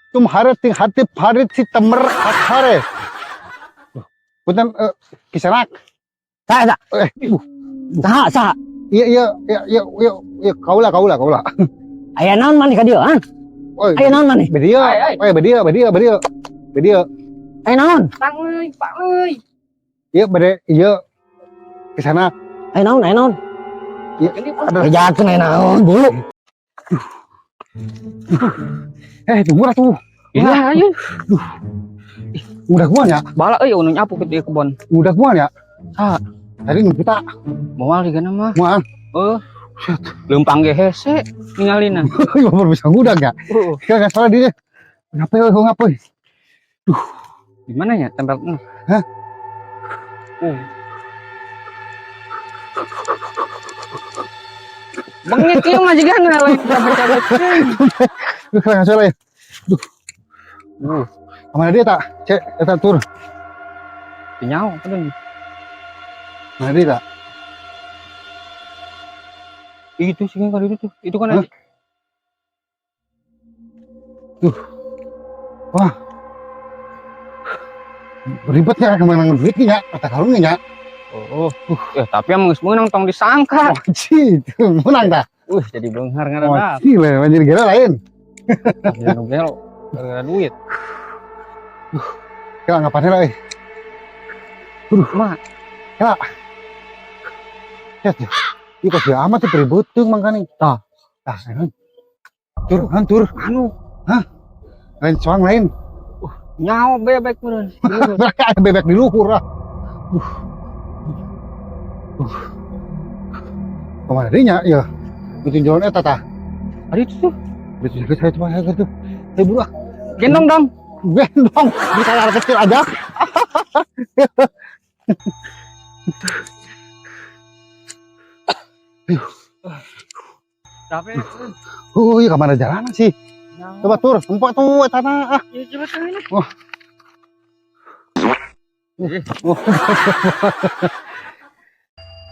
Tumhare hati farid si temer akhare. Punten kisanak. Saha eta? Eh, Saha, saha? Iya iya iya iya iya iya kaula kaula kaula. Aya naon maneh ka dieu, ha? Oi, Aya naon maneh? Bedia, Ai, ai. eh bedia bedia bedia. Bedia. Aya naon? Tang euy, Pak euy. Iya bede iya kisanak. Aya naon? Aya naon? Iya, ada. Bejakeun aya naon, bulu. Eh, tunggu lah tuh. Iya, ayo. Udah gua ya, Bala euy anu nyapu ke di kebon. Udah gua ya. Saha? Tadi nu kita Moal digana mah. moal. Heuh. Leumpang ge hese ningalina. Iya baru bisa ngudag ya. Heeh. Enggak salah dia. Ngapa ya, ngapa? Di mana ya tempel? Hah? Bengit ieu mah jigana lain capek-capek. Duh, nggak salah ya. Duh. Kemana dia tak? Cek, eta tur. Nyawa kan. Mana dia tak? Itu sih kan itu tuh. Itu kan Hah? Duh. Wah. Ribetnya kemana duitnya ya? Kata kalungnya ya. Oh, ya tapi yang geus meunang tong disangka. Wajib, menang tak? Jadi beunghar ngaranna. Wajib lah, anjir gila lain. Jadi nu gelo gara-gara duit. Kira ngapain lah, eh. Mah, Ya. Ya, iya kok dia amat tuh peributung makanya. Tah. Tah, tur, han tur. Anu Lain soang lain. Nyawa bebek meureun. Mereka ada bebek di luhur ah. Kemana dia ya? Bikin jalan eta tah. Ada itu tuh. Bikin jalan saya cuma saya tuh. Saya buru ah. Gendong dong. Gendong. Di anak kecil aja. Capek. Oh, iya kemana jalan sih? Coba tur, tempat tuh tanah ah. Ya, coba tuh ini. Wah. Oh.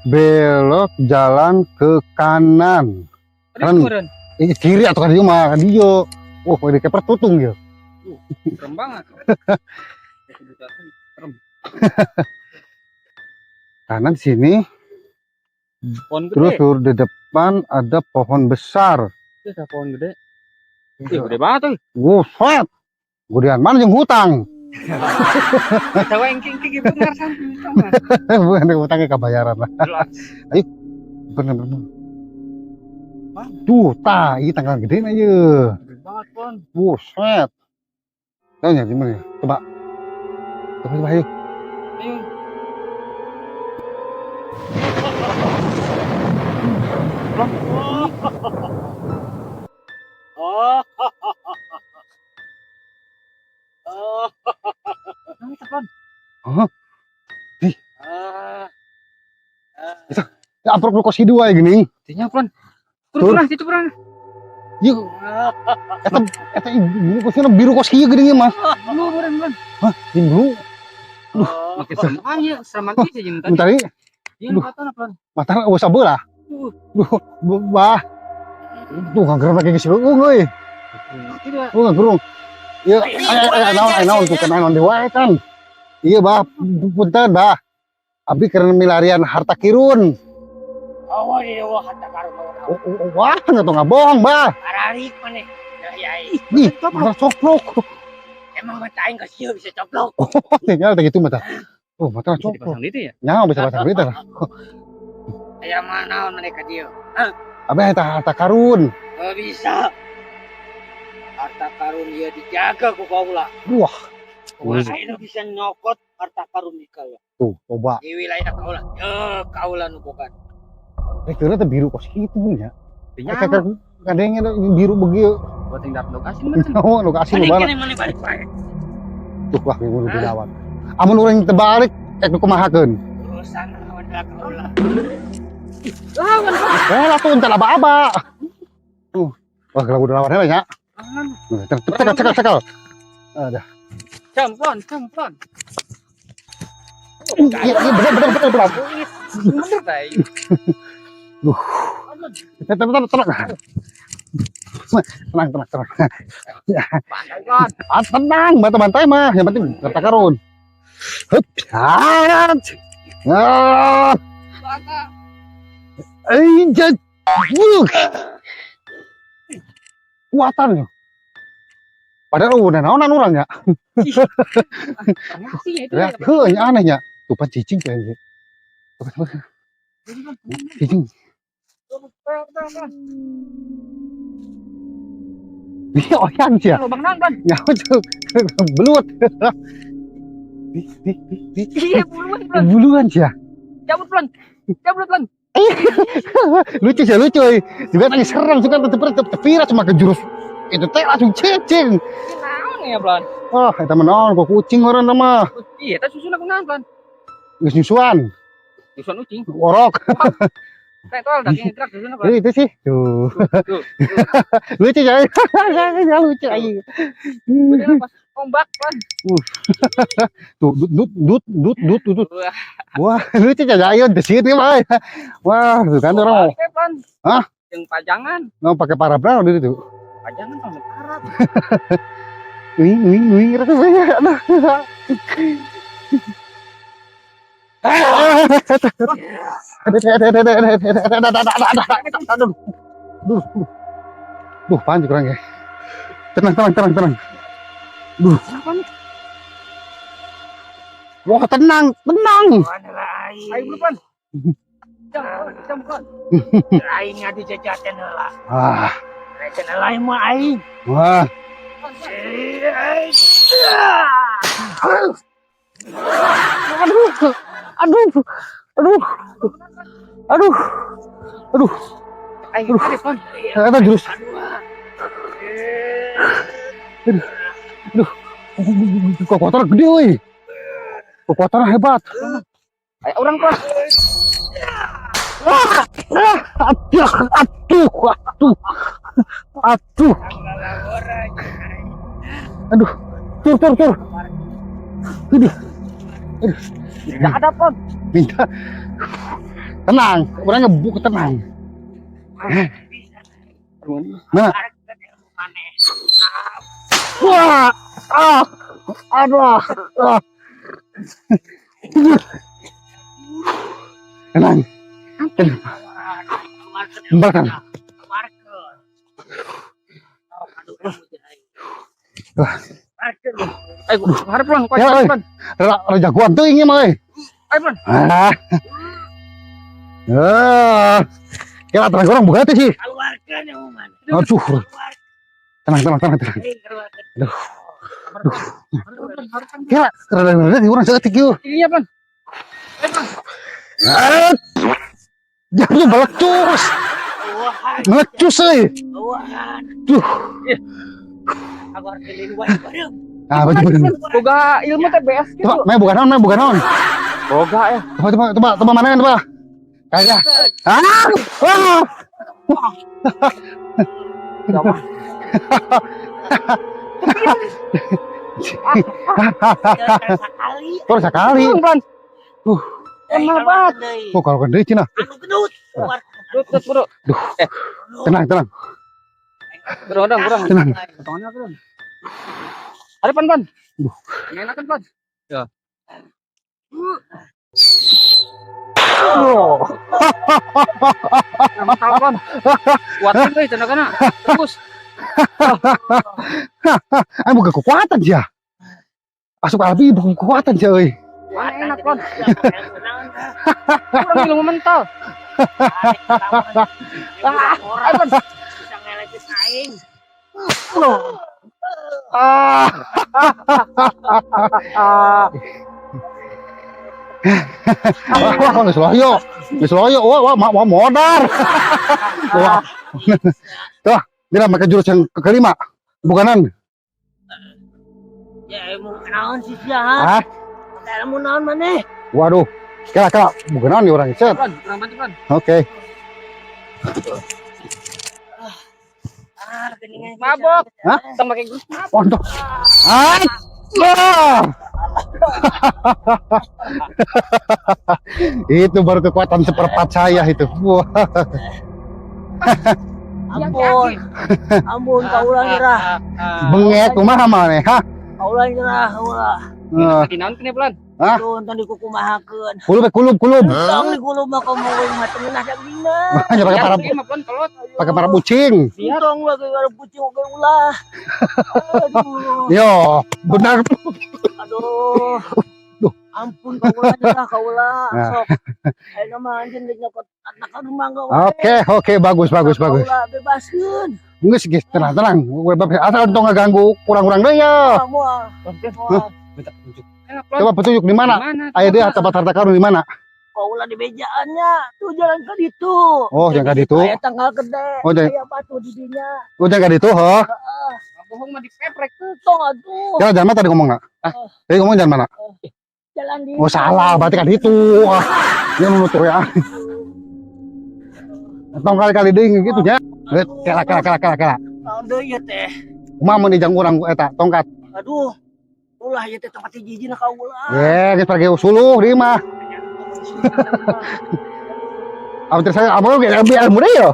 Belok jalan ke kanan. Kanan. Ini kiri atau kan mah kan dia. Wah, ini kayak pertutung ya. Serem banget. Serem. Kanan sini. Pohon gede. Terus tur di depan ada pohon besar. Itu ada pohon gede. Ih, gede banget tuh. Buset. Gedean mana yang hutang? Tahu yang kingki gitu ngarsan. Bukan hutangnya kebayaran lah. Ayo. Bener bener. Tuh, tah, ini tanggal gede aja. Gede banget, Pon. Buset. Tahu ya gimana ya? Coba. Coba coba ayo. Ayo. Hah? Ih. Itu, ya amprok lu kosi dua ya gini. Tinya, Pon. Tur, pernah, itu pernah. Yuk. Eta eta biru kosina biru kos kieu geuning mah. Lu beren, Pon. Hah, jeung biru. Duh, Makin serem aja, serem aja jeung tadi. Bentar ini. Iya, mata Pon. Mata usah belah. Duh, bah. Tuh ngagerung lagi geus leuung euy. Tidak. Tuh ngagerung. Ieu aya aya naon aya naon tuh kan naon dewa kan. Iya bah, punten bah. Abi keur milarian harta kirun. Oh, iya, wah, harta karun. Wah, nggak tahu nggak bohong bah. Ararik maneh. Ya, ya. Ih, mata coplok. Emang mata aing ka sieu bisa coplok. Oh, tinggal gitu mata. Oh, mata Bisa coplok. dipasang itu ya? Nyawa bisa pasang berita lah. Aya mana naon maneh ka dieu? Abi harta karun. Oh, bisa. Harta karun ieu dijaga ku kaula. Wah. Aing bisa nyokot harta karun di kaula. Tuh, coba. Di wilayah kaula. Ya, kaula nu boga. Eh, kira teh biru kos kitu nya. Nya. Kadangnya biru begieu. Buat yang dapet lokasi mah. Oh, lokasi lu Mana mana balik wae. Tuh, wah, kudu dilawan. Amun urang teu balik, ek nu kumahakeun. Urusan lawan kaula. Lawan. Eh, lah tuh entar aba-aba. Tuh, wah, kalau udah lawan heula nya. Cekel, cekel, cekel. Ada. Campon, campon. Iya, iya, bener, bener, bener, bener. Bener, tay. Duh. Tenang, tenang, tenang. Tenang, tenang, tenang. Bantai, Plon. Ah, tenang, bantai-bantai mah. Yang penting harta karun. Hup. Ah. Ah. Eh, wuh. Kuatan ya. Padahal udah naonan urang ya. Reaksi ya itu. Ya, heuh nya anehnya. Tuh pan cicing kayaknya. Coba, coba. Cicing. Dia oyang sih ya. Lubang naon, Plon? Nyaho tuh. Belut. Di, di, di, di. Iya, buluan, Plon. Buluan sih ya. Cabut, Plon. Cabut, Plon. Lucu sih, lucu. Eh. Juga tadi serem juga tetep tetep tepira cuma ke jurus itu teh langsung cicing. Ini naon ya, Plon? Oh, eta mah naon kok kucing orang mah. Iya, eta susuna kunaon, Plon? Geus nyusuan, Nyusuan ucing. orok. Kayak tol daging gerak susuna, Plon. Jadi itu sih. Tuh. Tuh. Lucu ya. Ya lucu aja. Udah pas ombak, Plon. Tuh, dut dut dut dut dut dut. Wah, Wah, lucu ya ayo di sini mah. Wah, tuh kan orang balik, Plon. Hah? Yang pajangan. mau pakai parabra di itu. Pajangan sama parah. Wing wing wing rasa banyak. Aduh, duh, duh, panjang kurang ya. Tenang, tenang, tenang, tenang. Duh, Kenapa nih? wah tenang, tenang. Ayo bro, Plon. Jam, jam, Plon. Aing ngadu jajaten heula. Ah, Reken lain mah aing. wah, aduh, aduh, aduh, aduh, aduh, Ayo, tarik, Plon. ternyata jurus. Aduh, aduh, kekuatan gede, woi. Kekuatan hebat. Ayo orang, Plon. Ah, aduh, aduh, aduh, aduh, aduh, tur, tur, tur. Aduh, Tidak ada, Plon. minta. Tenang, orangnya ngebuk tenang. Mana? Wah, ah, aduh, ah. Tenang, tenang. Kembalikan. Wah. Ayo, harap, Plon. Kau Ya, harap, oi. Plon. Rada rada jagoan tuh ini mah. Euy. Ayo, Plon. Ah. Ah. Kira tenang orang buka sih. Keluarkan ya man. Aduh. Tenang, tenang, tenang, tenang. Aduh. Aduh. Harap, Plon. Kira rada rada di orang saeutik ieu. Ininya, Plon. Ayo, Plon. Ah. Jangan melecus. Melecus euy. Duh. Aku harus beli bareng. Ah, betul betul. Boga ilmu TBS gitu. Coba, mae bukan naon, mae bukan naon. Boga ya. Coba, coba, coba, coba mana kan, coba. Kayak. Ah! Ah! Sekali. Terus sekali. Plon. Emang banget. Oh, kalau gede cina. Anu gendut. Dut, dut, bro. Duh. Tenang, tenang, Bro, orang, orang. tenang. Potongannya apa, Plon? Harapan, Plon. Duh. Enakan, Plon. Ya. Oh. Mental, Plon. Kuatin euy tenagana. Terus. Ah, bukan kekuatan ya. Asup abi bukan kekuatan sih, euy. Wah, enak, Plon. Kurang ilmu mental. Ah, orang bisa ngelekin aing. Ah. Wah, wah, geus loyo. Geus loyo. Wah, wah, wah, modar. Wah. Tuh, dia pakai jurus yang kelima. Bukanan. Ya ilmu naon sih sia? Ah, Ilmu naon maneh? waduh. Kira kira bukanan nih orang set. Plon, kurang bantu, Plon. Oke. Ah, geningan. Mabok. Hah? Sama kayak gue. Untuk. Ah. Ah. Itu baru kekuatan seperempat saya itu. Wah. Ampun. Ampun kaula nyerah. Bengek kumaha maneh, hah? Kaula nyerah, kaula. Eh, Di naon kene, Plon? Hah? Aduh, tong dikukumahakeun. Kulub kulub kulub. Tong dikulub mah komo mah teu ngeunah dagingna. Hanya pakai para Ieu mah, Plon, kolot. Pakai para bucing. Tong we gara kucing oge ulah. Aduh. Yo, benar. Aduh. Duh. Ampun kaula nyerah kaula. Nah. Sok. Ayeuna mah anjeun rek nyokot anak anu mangga we. Oke, bagus, bagus, bagus. Kaula bebaskeun. Geus geus tenang, tenang. Gue asal tong ngaganggu kurang-kurang deui ya. Moal. Moal. Minta petunjuk. Eh, Plon. Coba petunjuk di mana? Di mana? Ayo dia tempat harta karun di mana? Kaula di bejaannya. Tuh jalan ke ditu. Oh, jangan ke ditu. Aya tanggal gede. Oh, jangan. Aya batu di dinya. Oh, jangan ke ditu, heuh. Bohong mah dipeprek. Tong atuh. Jalan jalan mana tadi ngomong enggak? Tadi ngomong jalan mana? Jalan di Oh, salah, berarti kan itu. Ah, dia nutur ya. Tong kali-kali deui gitu nya. Kela kela kela kela kela. Naon deui ieu teh? Kumaha mun dijang urang eta tongkat? Aduh. Ulah ieu teh tempat hiji-hijina kaula. Ye, geus pergi suluh di mah. Apa saya apa ge lebih ilmu deui yo.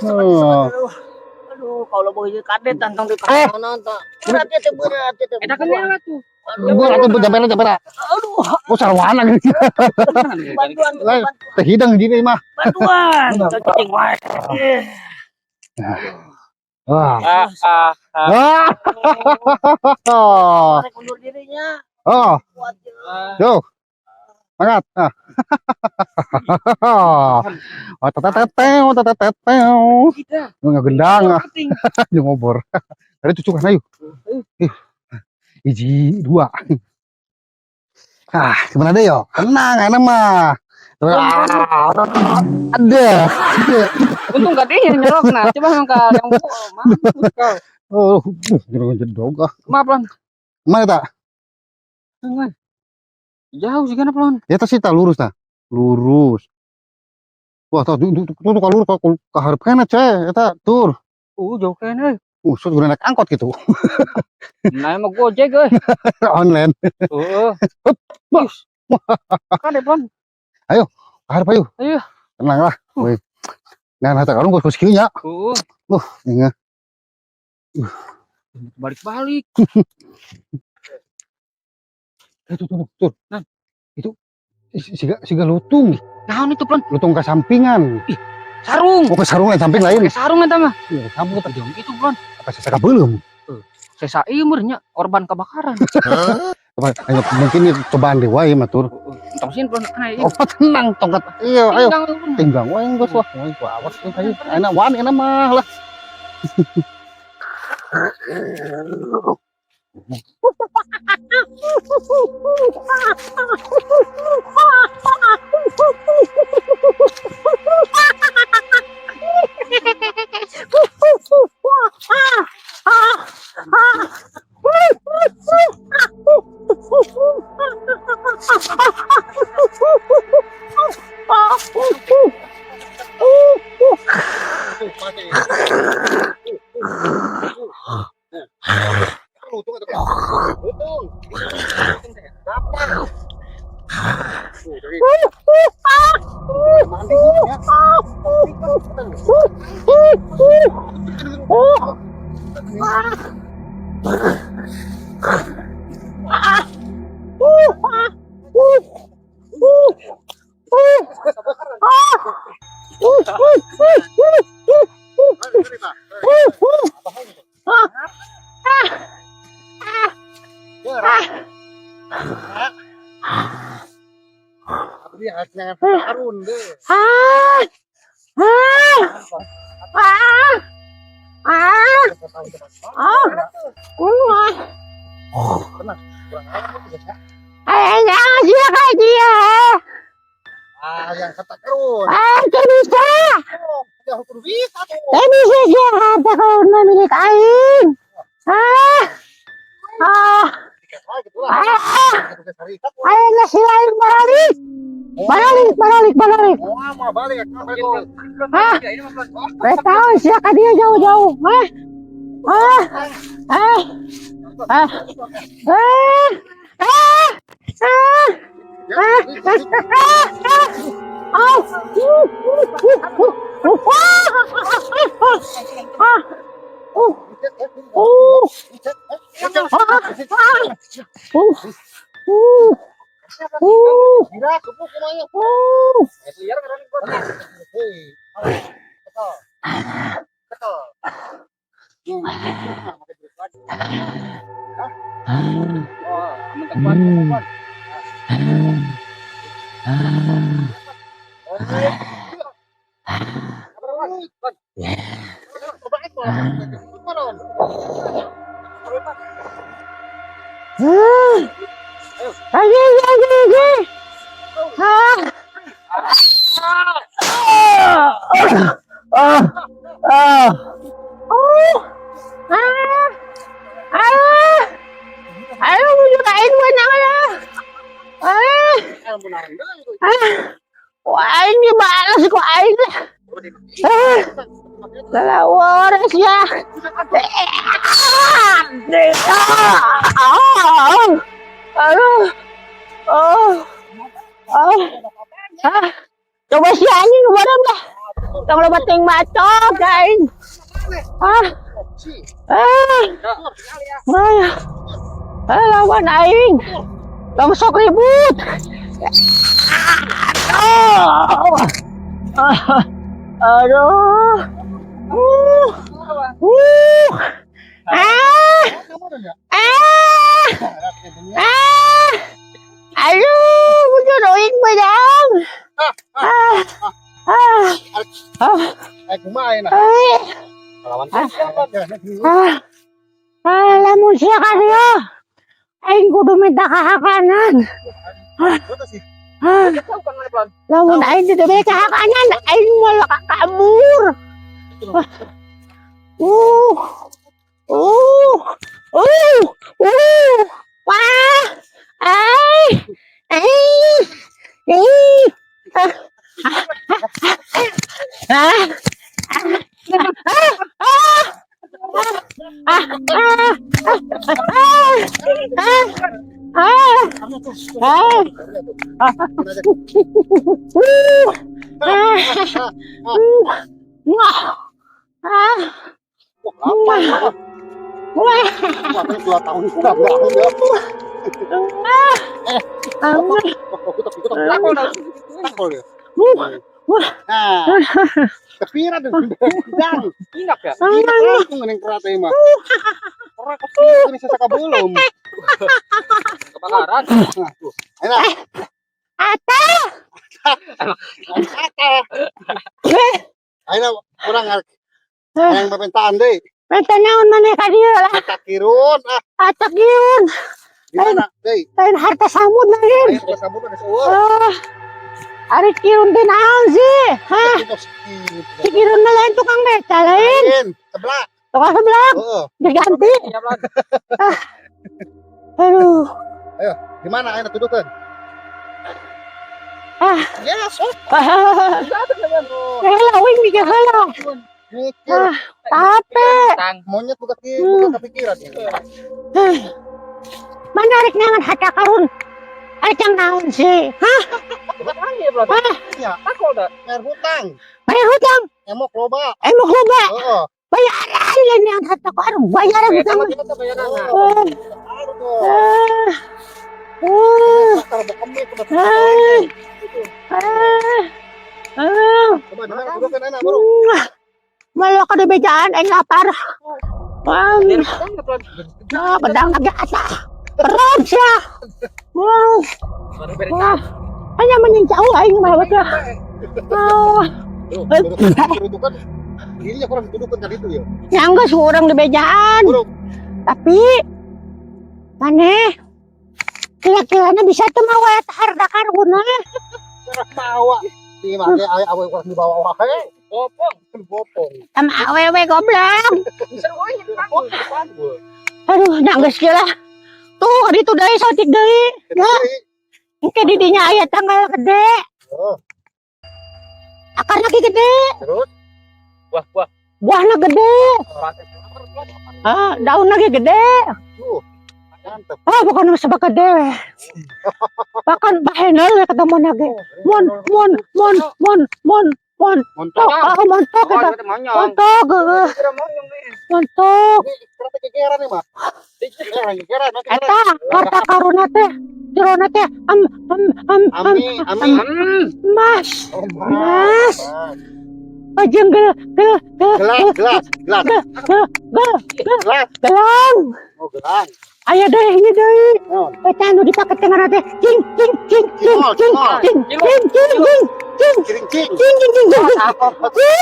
Aduh. Aduh, kalau mau ieu kadet tantang di Eh. nonton. Berat ieu teh, berat ieu teh. Eta kan ya tuh. Gua atuh jampeuna jampeuna. Aduh, Oh, sarwana gini. bantuan, Lain. bantuan, Teh hidang gini mah. bantuan. Cacing wae. Wah. Ah, ah, ah. Ah. Rek undur dirinya. Oh, Kuat ya. yo. Semangat. Ah. Oh, teteteteo, teteteteo. Kita. Nggak gendang ah, Penting. jeung ngobor. Tadi cucukan ayo. Ih. Hiji, dua. Ah, gimana deh yo? Tenang, enak mah. Ah, ada. Ada. Untung gak dia yang nyerok nah. Coba yang ka yang mampus kau. Oh, jedog ah. Maaf, Plon. Mana tak? Jangan. Jauh sih kan, Plon. Ya tas tak lurus nah. Lurus. Wah, tuh tuh tuh tuh lurus ke ke hareup keneh, ceh. Eta tur. Jauh kene. Sur guna naik angkot gitu. Nah, emang Gojek euy. Online. Heeh. Bos. Kan deh, Plon. Hareup ayo. Ayo. Tenang lah. Woi. Nah, nah, karun geus kieu nya. Heeh. Ingat. Balik-balik. Itu tuh, tuh. Nah. Itu siga siga lutung. Naon itu, Plon? Lutung ke sampingan. Sarung. Oh, ke sarung lain samping lain. Pakai sarung eta mah. Iya, samping Jauh itu, Plon. apa sesa belum? Sesa ieu meureun nya korban kebakaran. Apa, ayo, mungkin ini cobaan dewa ya matur. Heeh. Tong sin, Plon. Nah, ieu. Oh, tenang tongkat. Iya, ayo. Tinggal, Plon. Tinggal wae geus wah. Wah, gua awas ayo. Enak wan enak mah lah. Ah. Ah. Ah. Ah. Ah. Keluar. Ayo, jangan dia kayak dia. Ah, yang kata karun. Ah, tidak bisa. Ya, kudu bisa tuh. Tidak bisa dia kata kalau milik aing. Ah. Ah. Ah. Ayo nasi lain balik. Balik, balik, balik. Oh, mau balik, mau balik. Ah. Saya tahu siapa dia jauh-jauh. Ah. Ah. Ah. Ah. Ah. Ah. Ah. Ah. Ah. Ah. Ah. Ah! Oh! Oh! Ah! Ah! Oh! Oh! Oh! Gila, kupu kumaha? Oh! Liar kan gua. Hei. Betul. Betul. Oh, amun teu kuat, teu kuat. Ah! Ay, ay, ay, ay, ay! Ah! Ah! Ah! Ah! Oh! Ah! Ah! Ayo, bujur aing meunang ya. Ah! Ah! Wah, aing dibalas ku aing. Ah! Lalawores ya. Ah! Aduh. Oh. Oh. Ah. Coba si anjing kemarin dah. Tong loba ting macok aing. Ah. Ah. Ah. Ah, lawan aing. Tong sok ribut. Ah. Ah. Aduh. Ah. Ah. Ah. Aduh, bujur aing meunang. Ah. Ah. Ah. Eh, kumaha na? Ay. Lawan. Ah. Ah, lamun sia ka dieu. Aing kudu minta kahakanan. Ah. Ah. Lamun aing teu diberi kahakanan, aing moal kabur. Ah. Wah. Ay. Ay. Ay. Ah. Ah. Ah. Ah. Ah. Ah. Ah. Ah. Ah. Ah. Ah. Ah. Ah. Ah. Wah. 2 tahun sudah bangun ya. Ah. Ah. Takol ya. Wah. Nah, kepira dong. Dang. Inap ya? Inap langsung ngeunang kerate mah. Ora kepira bisa sakabulum. Kebakaran. Nah, tuh. Ayo. Ata. Ata. Ayo kurang yang permintaan deh. Minta naon maneh ka dieu lah. Harta kirun ah. Harta kirun. Gimana deh? Lain harta samud lain. Ayo harta samud geus eueuh. Ah. Ari kirun teh naon sih? Hah? Si kirun mah lain tukang beca lain. Lain, sebelah. Tukang sebelah. Heeh. Diganti. Ah. Aduh. Ayo, gimana ayo tuduhkeun? Ah. Ya, sok. Ah. Heula wing mikir heula. Mikir. Ah, capek. Monyet buka buka kepikiran. Ah. Mana rek neangan harta karun? Arek yang naon sih? Hah? Hah? Ya, bayar hutang. Bayar hutang. Emok loba. Emok loba. Heeh. Bayaran lain yang harta karun. Bayaran hutang. Ah. Ah. Ah. Ah. Ah. Ah. Coba gimana tuduhkeun enak, Bro. Malah ka bejaan aing lapar. Ah, ah, pedang lagi ata. Perut sia. Wah. Wah. Hanya jauh aing mah betul. Ah. Tuduhkeun. Ini kurang dituduhkeun tadi itu ya. Yang geus urang di bejaan. Tapi maneh kira-kiranya bisa tuh mawa eta harta karun. Mawa. Di mana awe kurang dibawa wae. Bopong, bopong. Sama awewe goblok. Aduh, nangis lah. Tuh, ditu deui saeutik deui. Ya. Engke di dinya aya tanggal gede. Oh. Akar lagi gede. Terus? Buah-buah. Buahna gede. Ah, daun lagi gede. Tuh. Mantep. Ah, bukan sebab gede. Bahkan bahenol we ketemu lagi. Mon, mon, mon, mon, mon. Montok, ah, montok Oh, eta. eta monyong. Montok, heeh. Kira monyong nih. Montok. Ini berarti kegeran nih, Mak. Kegeran, kegeran, kegeran. Eta harta karuna teh jerona teh am am am am. Ami, ami. Mas. Oh, Mas. Ajeng gel gel gel. Gelas, gelas, gelas, Gel gel gel gelas. Gelang. Oh, gelang. Aya deui ieu deui. Naon? Eta anu dipake teh ngaranna teh cing cing cing cing Cimol, cing cimol. cing cing cing cing cing. Cirincing. Cing cing cing cing cing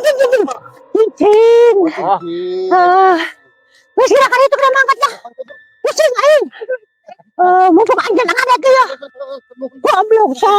cing cing cing cing cing. Oh, Ah, geus kira ka ditu kena mangkat lah. Pusing aing. Eh, mumpung aing jangan ada ya. Goblok sa.